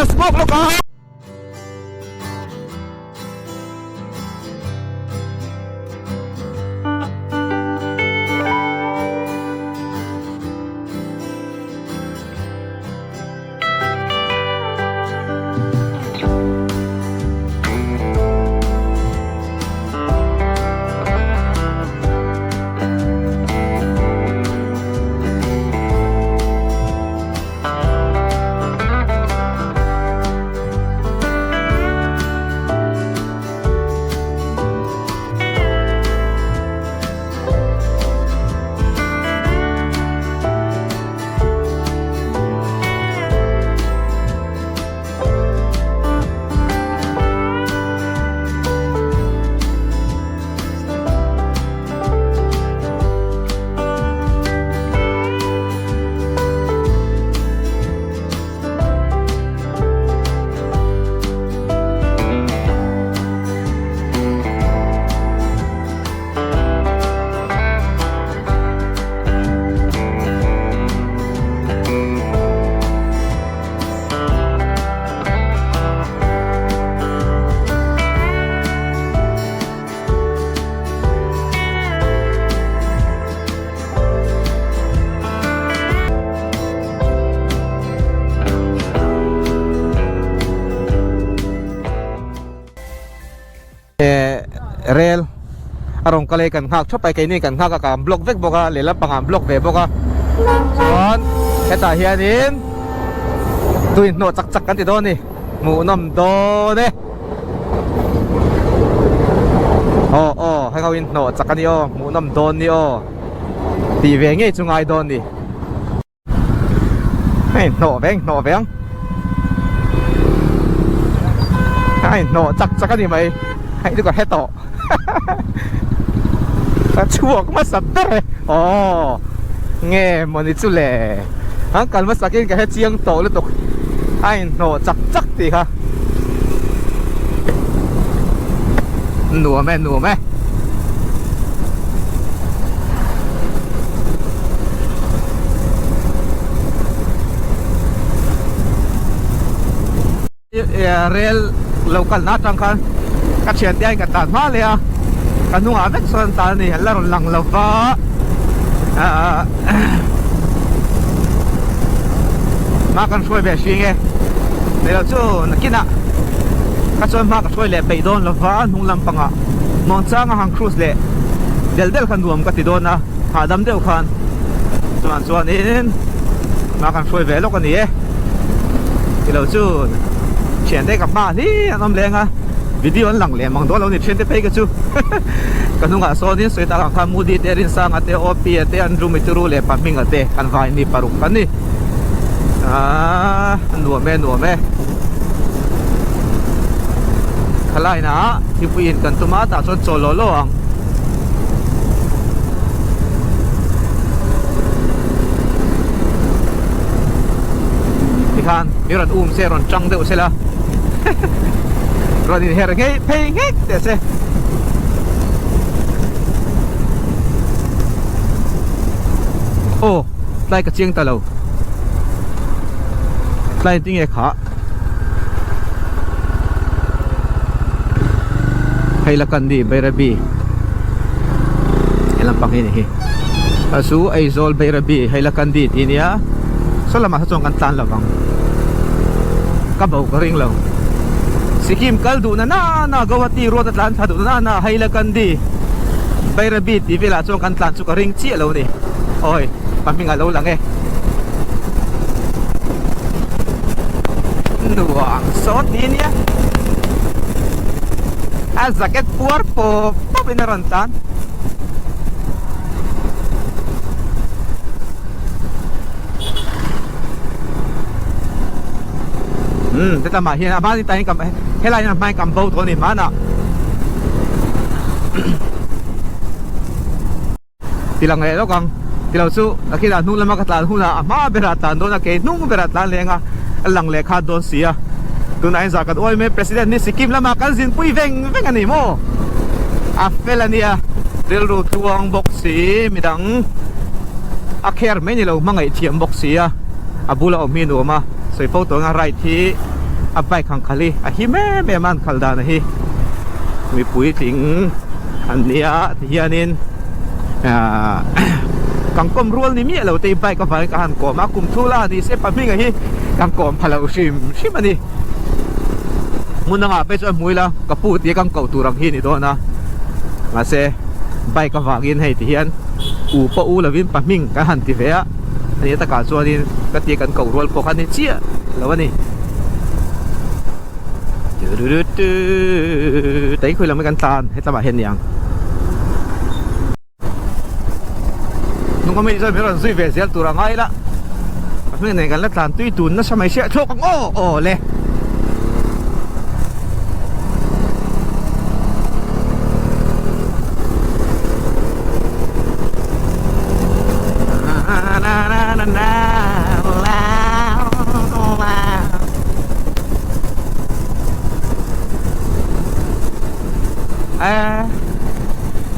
kan smoke lawk a. Rel a rawn kal e kan nghak thap a keini kan nghak a ka an block vek bawk a lehlam pangah an block ve bawk a chuan hetah hianin tui hnawh chak chak kan ti dawn a ni hmuhnawm dawn e aw aw hei ho in hnawh chak a ni aw hmuhnawm dawn ni aw tih ve ngei chu ngai dawn a ni. Hei hnawh veng hnawh veng hei hnawh chak chak a ni mai hei chu ka hre tawh ka chhuak hmasa ber e aw nge mawni chu le an kal hmasak in ka hre chiang tawh lutuk a inhnawh chak chak tih kha nuam e nuam e. Rel lo kalna atang khan ka thiante a in ka tan hma leh a ka hnungah vek sawn an tan a ni an la rawn lang lo va hma kan hruai ve hring e leh lo chu nakinah ka chuan hma ka hruai leh peih dawn lo va hnung lampangah muangchanga han cruise leh del del kha nuam ka ti dawn a. Hahdam deuh khan chuan chuanin hma kan hruai ve lawk a ni e tilo chu thiante ka hma hli an awm leng a video an lang leh mang dawn lo ni thiante phei ka chu ka hnungah sawnin sawi tak ang khan Moody te Rinsanga te Opia te Andrew Mituru leh Pahminga te kan vai ni paruk kan ni aaa nuam e nuam e khalai na thingpui in kan tum a tah chuan chawl law law ang. Tikhan mi rawn um se rawn tang deuh sela rawn inher ngei phei nghek teh se. Aw tlai ka chiang ta lo tlai tinge kha. Hei la kan ni Bairabi he lampang hi ni hi a chu Aizawl Bairabi hei la kan di tih ania saw lamah saw chuan kan tlan lo vang ka bo ka ring lo Sikkim kal duh na na Guwahati road a tlan thla duh na na hei la kan di Bairabi tih velah chuan kan tlan chu ka ring chiah lo ni awi pa hming a lo lang e. Nuam sawt ni nia a jacket puar pawp pawp in a rawn tan umm te lamah hian a hma ni ta hian helai hian a hma in kan bo tawh a ni hmanah. Ti lang leh lawk ang. Ti lo chu nakinah hnung lama ka tlan hunah a hma berah tlan dawn a, kei hnung berah tlan leng a, a lang leh khat dawn si a. Tunah hian zah kan uai mai President hi Sikkim lamah kan zinpui veng veng a ni maw? A fel a nia, rilru tluang bawk si, midang a care mai ni lo hmangaih thiam bawk si a, a bula awm hi nuam a, sawi fo tawh anga ride hi. A bike han khalh hi a him em em a an khalh dan hi mi puitling an nia ti hianin ahh kan kawm rual ni miah lo te hi bike avangin ka han kawm a kum thu la ni se pahminga hi kan kawm pha lo hrim hrim a ni hmun anga phei chuan hmu ila ka pu tia kan koh tur ang hi a ni dawn a mahse bike avangin hei ti hian u pawh u lovin pahming kan han ti ve a. Ani takah chuanin ka tia kan koh rual pawh kha ni chiah lo a ni. Tei khawi lam hi kan tlan hetlamah hian ni ang. Nung awm hi chuan min rawn zui ve zel tur a ngai la. A hming nen kan la tlan tui tun nasa mai sia thlawk ang aw aw le.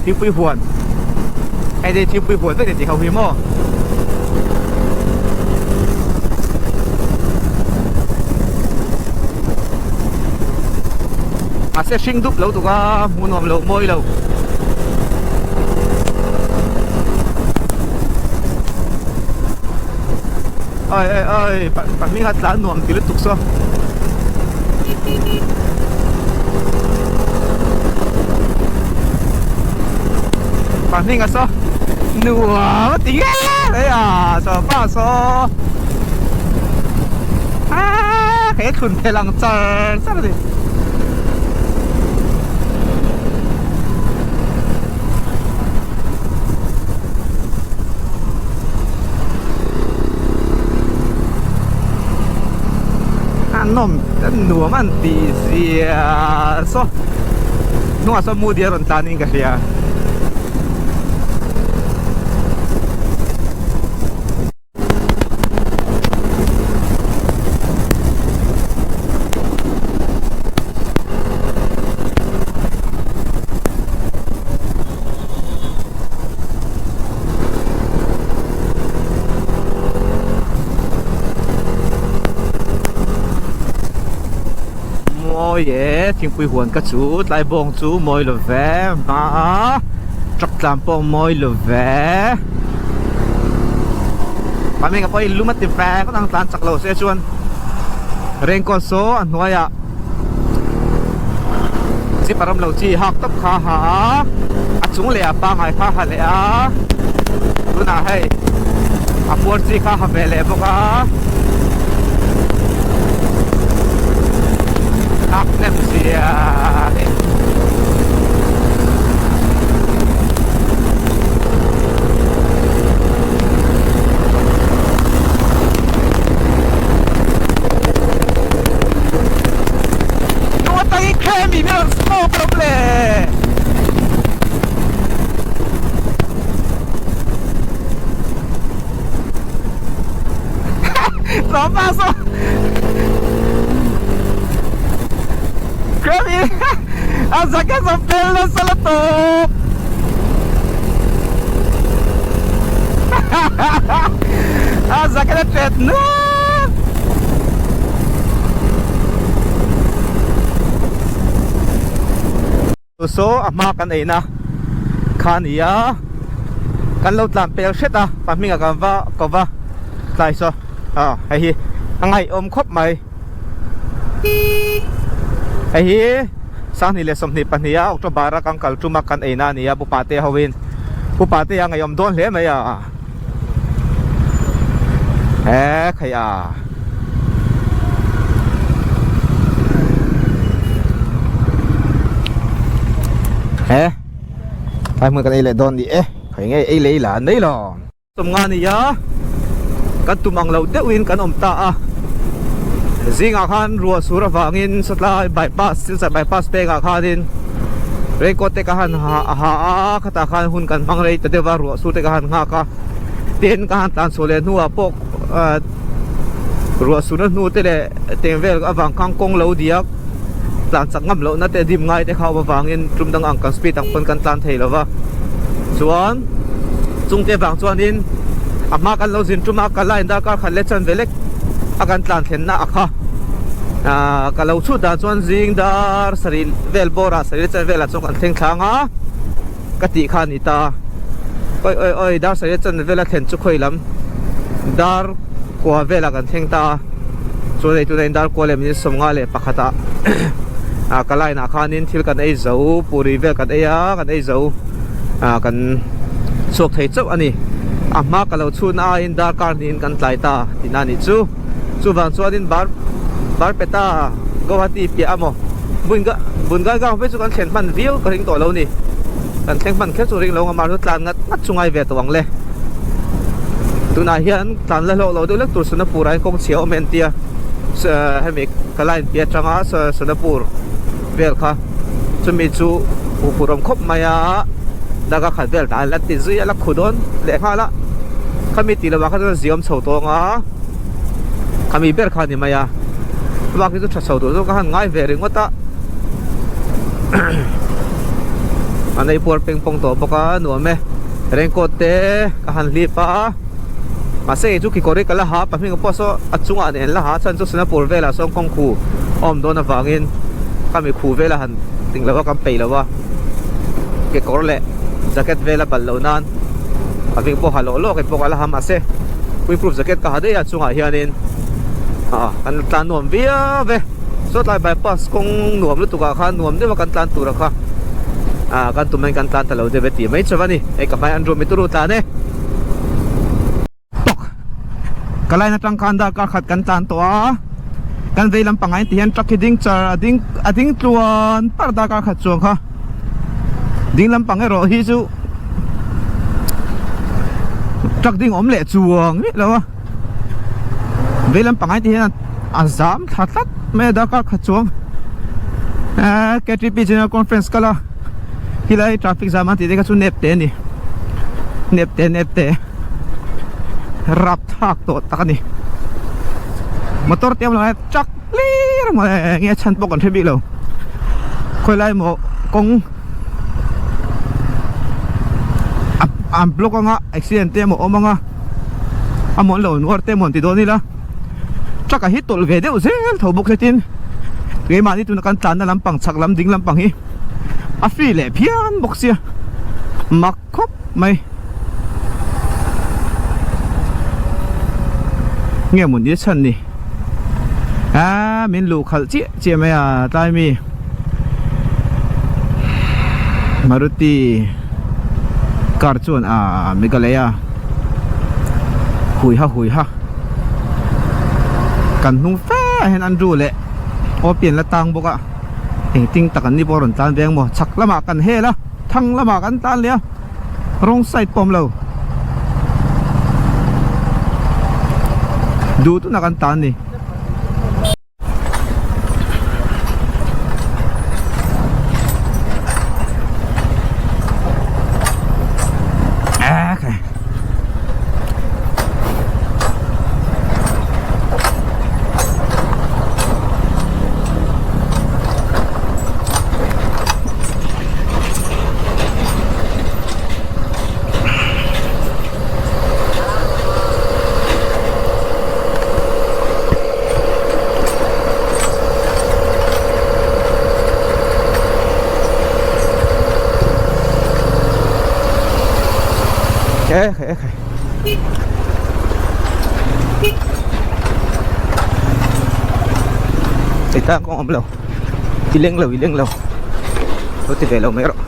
Thingpui huan hei te thingpui huan vek tih ho hi maw mahse hring dup lo tuk a hmuh nuam lo mawi lo. Oi oi oi pahnih kha tlan nuam ti lutuk saw. Pahnih kha saw nuam a ti nge mai a saw pa saw ah he thlun thel ang char char a ni. A nawm a nuam an tih zia saw hnungah sawn moody a rawn tlan in ka hria. Mawi e thingpui huan ka chu tlai bawng chu mawi lo ve hma a truck tlan pawh mawi lo ve mahni ka pawh hi lum a ti ve ngawt ang tlan chak lo se chuan raincoat saw a hnuaiah zipper awm lo chi hak tawp kha a ha a a chung leh a pangngai kha a ha leh a tunah hei a puar chi kha a ha ve leh bawk a hak hnem zia hei. A zak a zawm fel nasa la tawp A zak a la tet nuap Saw a hma kan eina kha a ni a kan lo tlan pel hret a pa hmingah kan va ko va tlai saw aw hei hi a ngaihawm khawp mai. Hei hi 2022 a October a kan kal tum a kan eina a ni a Pu Pate ho in Pu Pate a ngaihawm dawn hle mai a he khai a he tlai hmun kan ei leh dawn ni e khai ngei ei leh ila an nei lo. Sawmnga ni a, kan tum ang lo deuhin kan awm ta a, zingah khan ruah sur avangin sawtlai bypass Silchar bypass pengah khanin raincoat te ka han ha a khatah khan hun kan hmang rei ta deuh a ruah sur te ka han nghak a, tin ka han tlan chhuah leh hnuah pawh ruah surna hnu te leh teng vel avang khan kawng lo diak tlan chak ngam lohna te dim ngai te kha awm avangin tum dang ang kan speed ang pawn kan tlan thei lo va chuan chung te vang chuanin a hma kan lo zin tum a ka line darkar khat leh chan ve lek a kan tlan thlenna a kha. Ahh ka lo chhut dan chuan zing dar sarih vel bawrah sarih chan velah chuan kan thleng thlang a ka tih kha a ni ta awi awi awi dar sarih chan vela thlen chu khawi lam dar kua velah kan thleng ta a chuan hei tunah hian dar kua leh minute sawmnga leh pakhatah ah ka line ah khanin thil kan ei zo puri vel kan ei a kan ei zo ah kan chhuak thei chauh a ni a hma ka lo chhun aiin darkar hnihin kan tlai ta tihna a nih chu. Chuvang chuanin bar Barpeta Guwahati piah a maw Bunga Bungaigaon phei chu kan thlen hman viau ka ring tawh lo ni. Kan thleng hman kher chu ring lo ang a, mahse tlan ngat ngat chu ngai ve tawh ang le. Tunah hian tlan la hlawk lo deuh lek tur Sonapur ah hian kawng chhia a awm e an tia hemi ka line piah atanga Sonapur vel kha chumi chu huphurh awm khawp mai a daga khat vel tah la ti zui a la khu dawn leh nghal a khami tih lovah kha chuan ziawm chho tawng a khami ber kha a ni mai a bak hi chu tha chho tur chu ka han ngai ve ringawt a a nei puar peng pawng tawh bawk a nuam e raincoat te ka han hlip a mahse kei chu kekawr hi ka la ha pahnih pawh saw a chungah nen la ha chhan chu Sonapur velah sawn kawng khu a awm dawn avangin ka mi khu vela han ting lo a kan peih lo a kekawr leh jacket vela balh loh nan a ving pawh ha lawh lawk in pawh ka la ha mahse windproof jacket ka ha daih a chungah hianin ah kan tlan nuam viau ve sawtlai bypass kawng nuam lutuk ah khan nuam deuh a kan tlan tur a kha ah kan tum hian kan tlan ta lo deuh e tih mai chauh a ni hei ka hmai an room i turu tlan e. Tawk ka line atang khan darkar khat kan tlan tawh a kan vei lam pangah ti hian truck hi ding char a ding a ding tluan par darkar khat chuang kha ding lampang erawh hi chu truck ding awm leh chuang miah lo a vei lampangah ti hian a zam thla tlat mai a darkar khat chuang eee K_T_P general conference kal a helai traffic jam an tih te kha chu nep te a ni nep te nep te. Rap thlak tawh tak a ni motor te awm lo a truck hlir mai enge a chhan pawh kan hre bik lo khawi lai maw kawng an block anga accident te emaw awm anga a mawn lo nuar te emaw an ti dawn ila truck a hi tawlh ve deuh zel tho bawk hletin keimahni tuna kan tlanna lampang chhak lam ding lampang hi a free leh phian bawk sia mak khawp mai. Nge maw ni chhan ni a min luh khalh chiah chiah mai a tlai mi Maruti car chuan a Meghalaya hui ha hui ha kan hnung fe ah hian an ru leh opian la tang bawk a engtin tak an ni pawh a rawn tlan veng maw chhak lamah kan hel a. Thang lamah kan tan leh a wrong side pawh a awm lo duh tunah kan tan ni. Ita kawng awm lo i leng lo i leng lo lo ti ve lo mai rawh.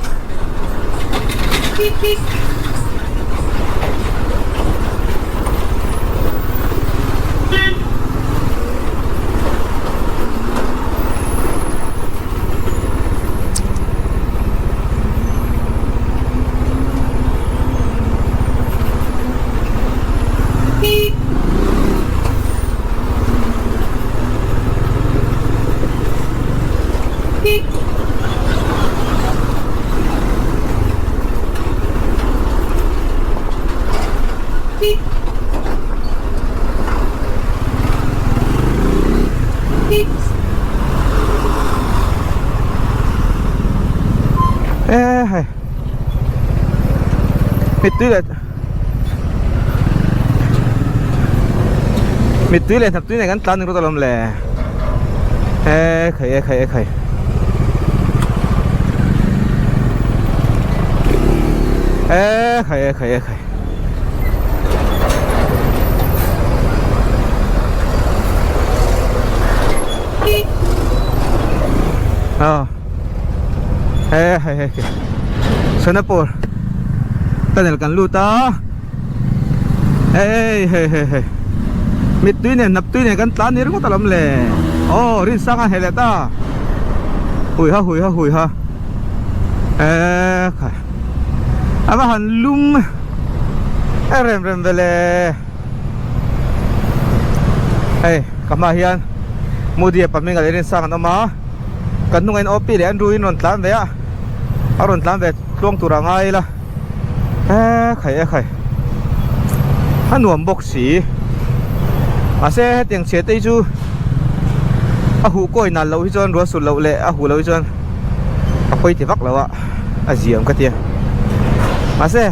Mittui leh mittui leh hnap tui nen kan tlan ringawt alawm le. E khai e khai e khai E khai e khai e khai Ờ Hei hei hei Sonapur Tunnel kan lut a Hei hei hei hei Mittui nen hnap tui nen kan tlan ni ringawt alawm le Aw Rinsanga a heh leh ta Hui ha hui ha hui ha Ekhai A va han lum e rem rem ve le Hei ka hmaah hian Modi-a pahming a leh Rinsanga an awm a Kan hnungah hian OP leh Andrew in rawn tlan ve a A rawn tlan ve tluang tur a ngai ila. E khai e khai a nuam bawk si mahse hetiang chhia te hi chu a huh kawi nal loh hi chuan ruah sut loh leh a huh loh hi chuan a pawi ti vak lo a a ziam ka tia mahse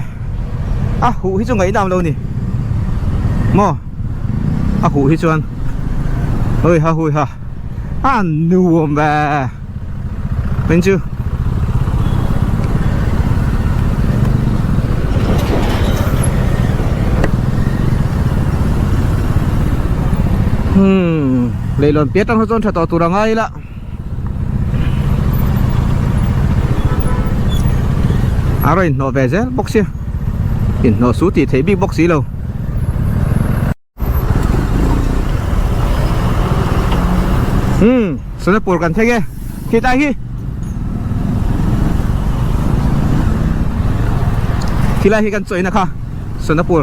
a huh hi chu ngaihnam lo ni maw a huh hi chuan hui ha hui ha a nuam ve. Mình chưa Hmm, leilawn piah tang chuan tha tawh tur a ngai la. A rawn inhnawh ve zel bawk sia. Inhnawh su tih theih bik bawk si lo. Hmm, Sonapur kan thleng e. Khi tai hi. Khi lai hi kan chawina kha Sonapur.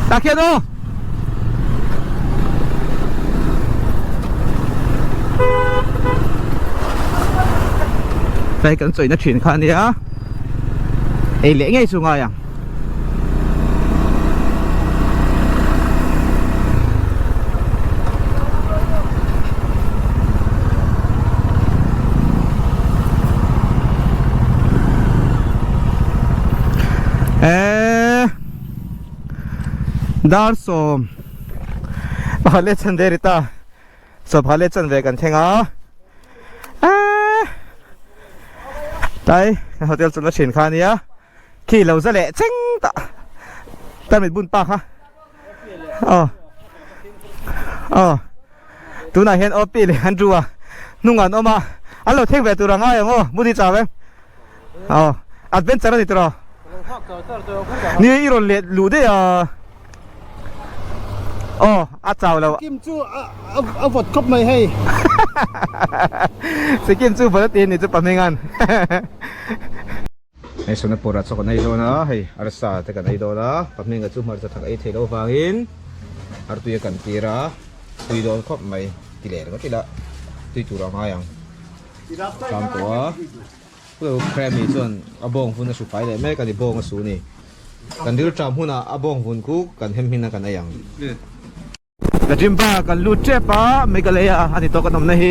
Ta khian aw. Lai kan chawina thin kha ania. Ei leh ngei chu ngai ang. Eee Dar sawm pakhat leh chanve ri ta sawm pakhat leh chanve kan thleng a eee tlai kan hotel chawlhna thin kha ania. Khi lo za leh cheng tah tarmit bun pa kha aw aw tunah hian OP leh Andrew a hnungah an awm a an lo thleng ve tur a ngai ang aw Mudi chau em aw adventure a ni tawh ni i rawn let luh daih a aw a chau lo Sikkim chu a vawt khawp mai hei Sikkim chu vawt a ti a ni chu Pahminga'n. Hei Sonapur ah chaw kan ei dawn a, hei arsa te kan ei dawn a, pahminga chu hmarcha thak ei theih loh vangin artui a kan tir a, tui dawn khawp mai ti leh ringawt ila tui tur a ngai ang tlang tawh a, Premi chuan a bawng vun a hru fai leh mek a ni, bawng a su ni, kan rilṭam hunah a bawng vun khu kan hem hin a kan ei ang. Ka gym bar kan lut tep a Meghalaya a ni tawh kan awmna hi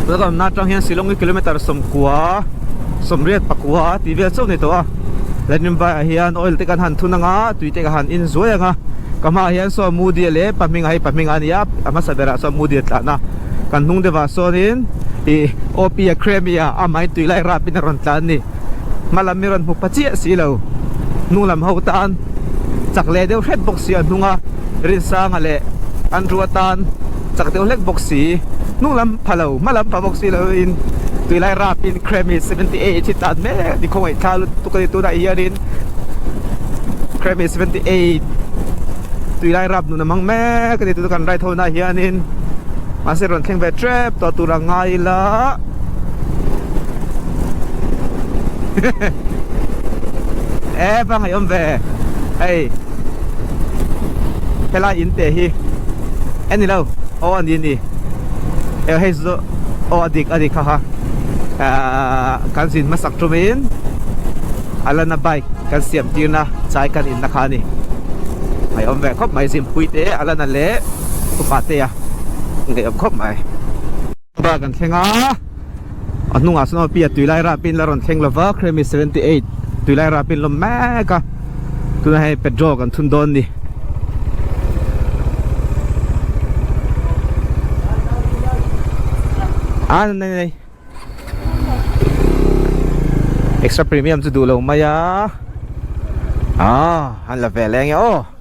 tuna kan awmna atang hian Shillong hi kilometer sawmkua sawmriat pakua tih vel chauh a ni tawh a la gym bar ah hian oil te kan han thun anga tui te ka han in zuai anga ka hmaah hian saw Moody leh Pahminga hei Pahminga a ni a a hmasa berah saw Moody a tlan a kan hnung deuhah sawnin ih OP a Kremi a amah in tui lai rap in a rawn tlan a ni hma lam hi rawn hmu pha chiah si lo hnung lam ho tan chak leh deuh hret bawk si a hnung a Rinsanga leh Andrew atan chak deuh hlek bawk si hnung lam pha lo hma lam pha bawk si lo in tui lai rap in Kremi 78 hi tlan mek a ni khawngaih thla lutuk a ni tunah hianin Kremi 78 tui lai rap nun a hmang mek a ni tuna kan ride ho naah hianin mahse rawn thleng ve tep tawh tur a ngai ila. E va ngaih awm ve hei helai in te hi e ni lo aw a ni a ni e hei chu aw a dik a dik kha kha ahh kan zin hmasak tumin a lana bike kan siam tirna chai kan inna kha a ni ngaih awm ve khawp mai zinpui te a lana leh upa te a ngaih awm khawp mai. Ba kan thleng a, a hnungah sawn aw pi a tui lai rapin la rawn thleng lova Kremi 78 tui lai rapin lawm mek a, tunah hei petrol kan thun dawn ni. A nei nei Extra premium chu duh lo mai a. Ah, han la ve leh nge aw.